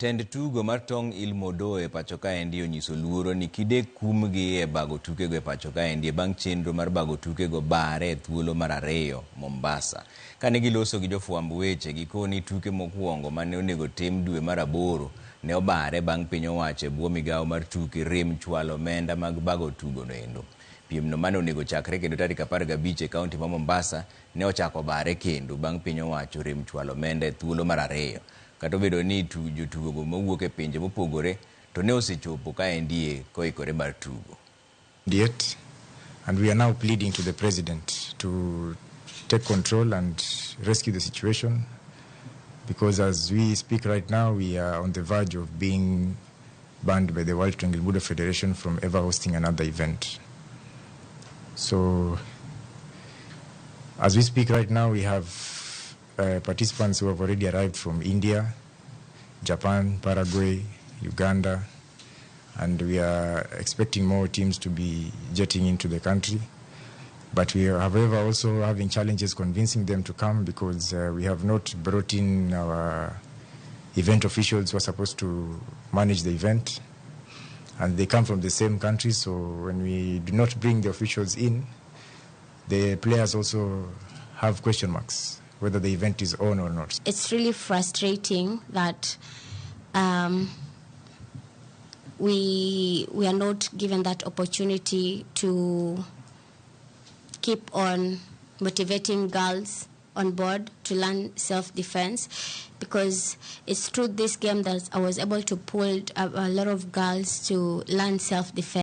Tend tugo mar tong' Ilmodo e pacho kaendi onyiso luoro ni kidek kumgi e bago tukego e pacho kaendi bang' chenro mar bago tukego bare e thuolo mar ariyo Mombasa. Kane giloso gi jofwamb weche gikoni tuke mokwongo mane onego tim dwe mar aboro ne obare bang' piny owacho e bwo migawo mar tuke rem chwalo omenda mag bago tugono endo. Piemno mane onego chakre kendo tarik 15 e kaunti ma Mombasa ne ochako bare kendo bang' piny owacho rem chwalo omenda e thuolo mar ariyo. Kata obedo ni jotugogo mawuok e pinje mopogore to ne osechopo kaendie koikore mar tugo. Yet, and we are now pleading to the president to take control and rescue the situation, because as we speak right now, we are on the verge of being banned by the World Tong Il Moo Do Federation from ever hosting another event. So, as we speak right now, we have participants who have already arrived from India, Japan, Paraguay, Uganda, and we are expecting more teams to be jetting into the country. But we are, however, also having challenges convincing them to come, because we have not brought in our event officials who are supposed to manage the event. And they come from the same country, so when we do not bring the officials in, the players also have question marks whether the event is on or not. It's really frustrating that we are not given that opportunity to keep on motivating girls on board to learn self-defense, because it's through this game that I was able to pull a lot of girls to learn self-defense.